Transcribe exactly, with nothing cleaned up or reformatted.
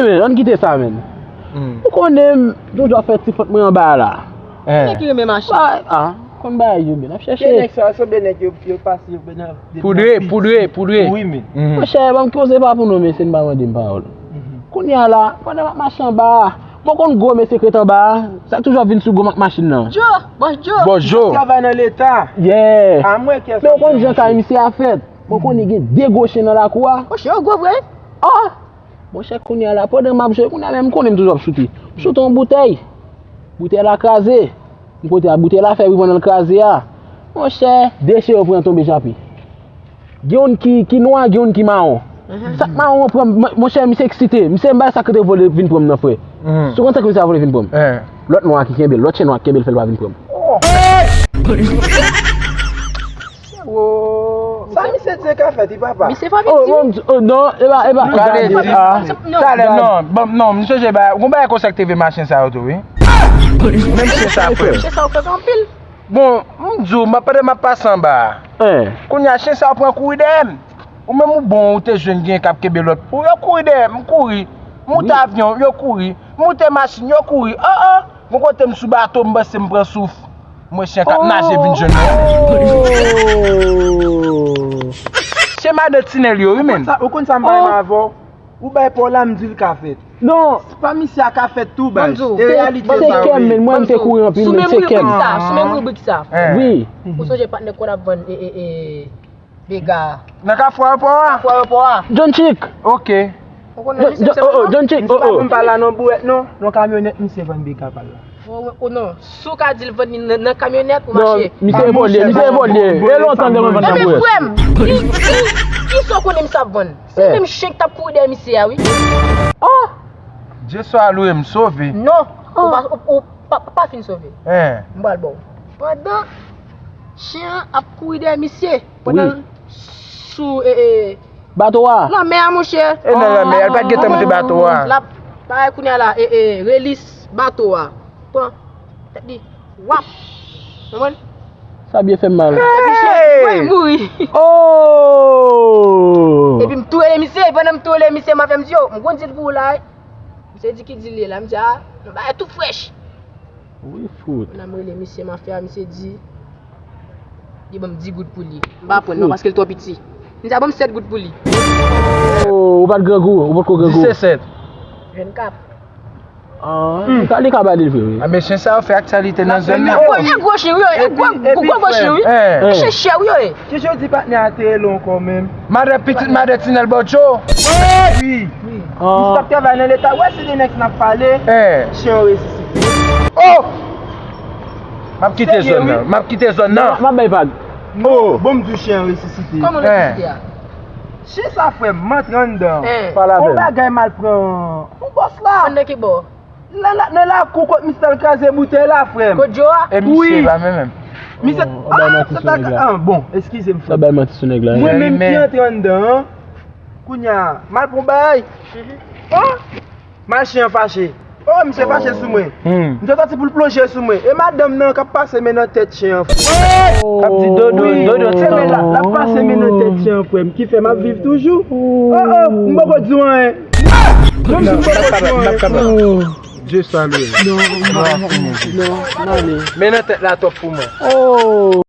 Men, ann kite sa, men. Ou konnen m toujou ap fè ti fòt mwen anba a la. Nèg ki renmen machin. Ah, ah, konn bagay yo, men, ap chèche. Gen nèg sa, sanble nèg yo, yo pase, yo nan, nan Poudre, poudre, poudre. Wi, men. Monchè, ban m koze pa pou nou, mesye, n pa mande m pawòl. Kounye a la, pandan m ap mache anba a, bon, konn gwo mesye k ret anba a, sa toujou ap vin sou gwo machin nan. Djo, bòs Djo. Bòs Djo. Travay nan Leta. Yeah. A mwen kè. Men ou konn jan kay misye a fèt. Bon, konnen gen de gwo chen nan lakou a. Bon, chen yo gwo vre. Ah! Monchè, kounye a la, pandan m ap jwe, kounye a menm, m konnen m toujou ap choute. M choute yon boutèy. Boutèy la kraze. M kote a boutèy la fè wi pandan l kraze a. Monchè, de chen yo pran tonbe chape. Gen youn ki, ki nwa, gen youn ki mawon. Sa k mawon an pran m, monchè, misye eksite. Misye m bay sa k rete vole vin pran m nan, frè. Si w konn sa k misye a vole vin pran m. Lòt nwa a ki kenbe l, lòt chen nwa a ki kenbe l fè l pa vin pran m. Sa misye di ka fèt, wi, papa. Misye pa vin di. Oh, non, e pa, e pa. Gade, talè, non, bon, non, m sonje ba, gon bagay konsa k te vle machin sa yo tou, wi. Menm chen sa frè. Chen sa yo fèk anpil. Bon, m di w, m ap, pandan m ap pase anba a. Kounye a, chen sa yo pran kouri dèyè m. Ou menm ou bon, ou te jwenn gen k ap kenbe lòt. Ou yo kouri dèyè m, m kouri. M moute avyon, yo kouri. M moute machin, yo kouri. Oh, oh. Gon kote m sou bato, m panse m pran souf. M wè chen k ap naje vin jwenn mwen. Se madan Tinèl yo, wi, men. Ou konn sa m pa renmen avè w? Ou bay pa w la, m di l ka fèt. Non. Se pa misye a ka fèt tou, baz. E reyalite sa, wi. Se kè m, men, mwen, m te kouri anpil, men, se kè m. Sou menm ribrik sa, sou menm ribrik sa. Wi. Ou sonje patnè k konn ap vann, e, e, e, Bega. Nan kafou ayewopò a? Kafou ayewopò a. John Chick. Ok. Ou konnen misye, misye oh, oh, John Chick, misye oh, pa oh. Menm pa la nan bouwèt non. Nan kamyonèt misye vann Bega pa la. Oh, oh, non. Si w ka di l vann li nan, nan kamyonèt, ou mache. Non, misye vòlye, misye vòlye. E lontan depi mwen vann nan bouwèt. Ebyen, frè m, ki, ki, ki sa w konnen misye ap vann? Se menm chen k t ap kouri dèyè misye a, wi. Oh! Dye swa lwe, m sove. Non. Ou pa, ou, ou pa, pa fin sove. M pral ba w. Pandan chen an ap kouri dèyè misye, pandan l sou, e, e, bato a. Lanmè a, monchè. E nan lanmè a, l pa t gentan monte bato a. L ap, bagay kounye a la, e, e, relis bato a. Pran tèt li. Wap. Konprann? Sa byen fè m mal. Epi chen an mouri. Oh! Epi m tou rele misye, pandan m tou rele misye, m ap fè m di yo, m konn di l pou ou la, wi. Misye di ki dil li ye la, m di a, yon bagay tou frèch. Wi, fout. Pandan m rele misye mafya, misye di, li ban m di goud pou li. M pa pran non, paske l twò piti. M di a ban m sèt goud pou li. Oh, ou pa t grangou, ou potko grangou. Dis e sèt. Vennkat. Ah, li ka, li ka ba li l vre, wi. Ah, men chen sa yo fè aktyalite nan zòn nan. E gwo, e gwo chen, wi, e gwo, gwo, gwo chen, wi. Chen chè, wi, yo ye. Ki jan w di patnè a te rele w ankò menm? Madan pitit, madan Tinèl Bòdjo. Wi. Misye t ap travay nan Leta. Wè se de nèg n ap pale. Chen an resisite. Oh! M ap kite zòn nan. M ap kite zòn nan. M ap bay vag. Oh! Bon, m di w chen an resisite. Kòman resisite a? Chen sa, frè m, m antre anndan. On bagay mal pran. On bòs la. Anndan ki bò? Nan la, nan lakou kot misye t al kraze boutèy la, frè m. Kot Djo a? E misye pa menm menm. Misye, ah, se ta ka, ah, bon, eskize m, frè m. Sa bay manti sou nèg la. Mwen menm ki antre anndan an. Kounye a, m al pran bagay. Oh! M al chen an fache. Oh, misye fache sou mwen. Misye santi pou l plonje sou mwen. E madanm nan k ap pase men nan tèt chen an, frè m. K ap di dodo, dodo, ti dodo. L ap pase men nan tèt chen an, frè m, ki fè m ap viv toujou. Oh, oh, m poko di w anyen. Menm si m poko di w anyen. Dye salwe. Non, non, non, non, m ale. Men nan tèt la twòp pou mwen. Oh.